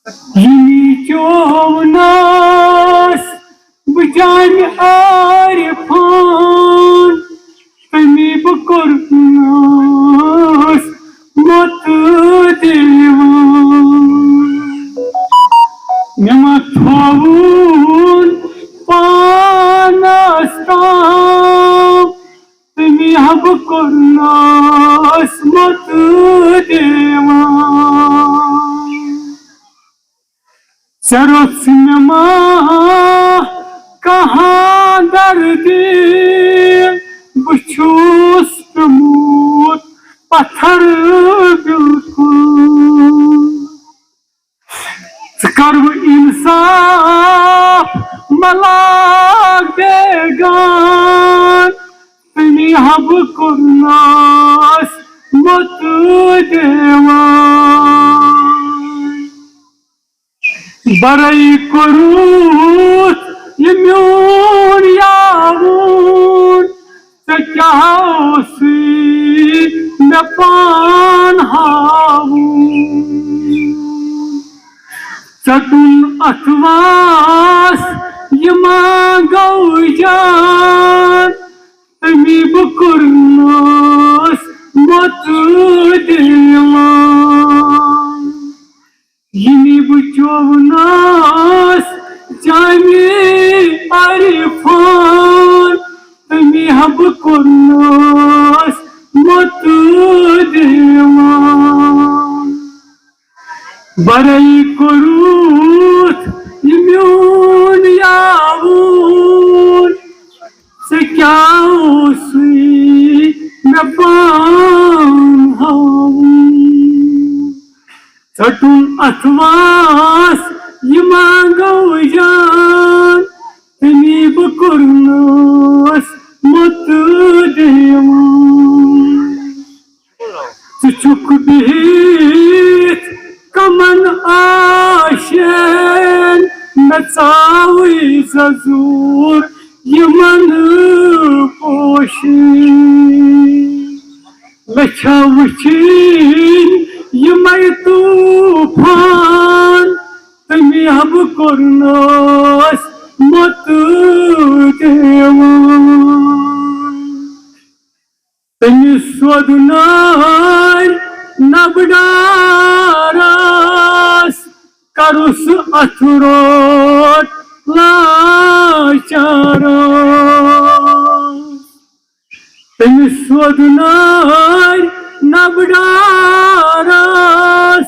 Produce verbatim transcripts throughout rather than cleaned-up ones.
یِمی چوونس بہٕ چانہِ عارفان، تٔمی بہٕ کوٚرنس مت دیوان۔ مےٚ ما تھووُن پانس تام، تٔمی ہا بہٕ کوٚرنس مت دیوان۔ ژےٚ رٔژھ مےٚ ما کانٛہہ دردی، بہٕ چھُس پیوٚمُت پتھر بِلکُل۔ ژٕ کر وۄنۍ انصاف ملاک بیگان، تٔمی ہا بہٕ کوٚرنس مت دیوان۔ برے کوٚرُتھ یہِ میون یاوُن، ژےٚ کیٛاہ اوسُے مےٚ پان ہاوُن؟ ژَٹُن اَتھٕ واس یہِ ما گوٚو جان، تٔمی بہٕ کوٚرنس مت دیوان۔ یِمی بہٕ چوونس چانہِ عرفان، تٔمی ہا بہٕ کوٚرنس مت دیوان۔ برے کوٚرُتھ یہِ میون یاوُن، ژےٚ کیٛاہ اوسُے مےٚ پان ہاوُن؟ ژَٹُن اَتھٕ واس یہِ ما گوٚو جان، تٔمی بہٕ کوٚرنس مت دیوان۔ ژٕ چھُکھ بِہِتھ کمن آشین، مےٚ ژاوٕے ززوٗر یِمن پوشن۔ مےٚ چھا وٕچھِنۍ یِمے طوٗفان، تٔمی ہا بہٕ کوٚرنس مت دیوان۔ تٔمِس سوٚدنٲے نبہٕ ڈارس، کرُس اَتھٕ روٹ لاچارس۔ تٔمِس سوٚدنٲے نبہٕ ڈارس،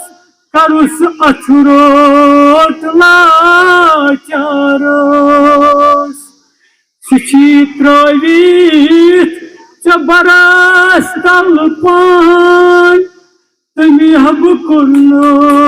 کرُس اَتھٕ روٹ لاچارس۔ سُہ چھی ترٲوِتھ ژےٚ برس تل پان، تٔمی ہا بہٕ کوٚرنس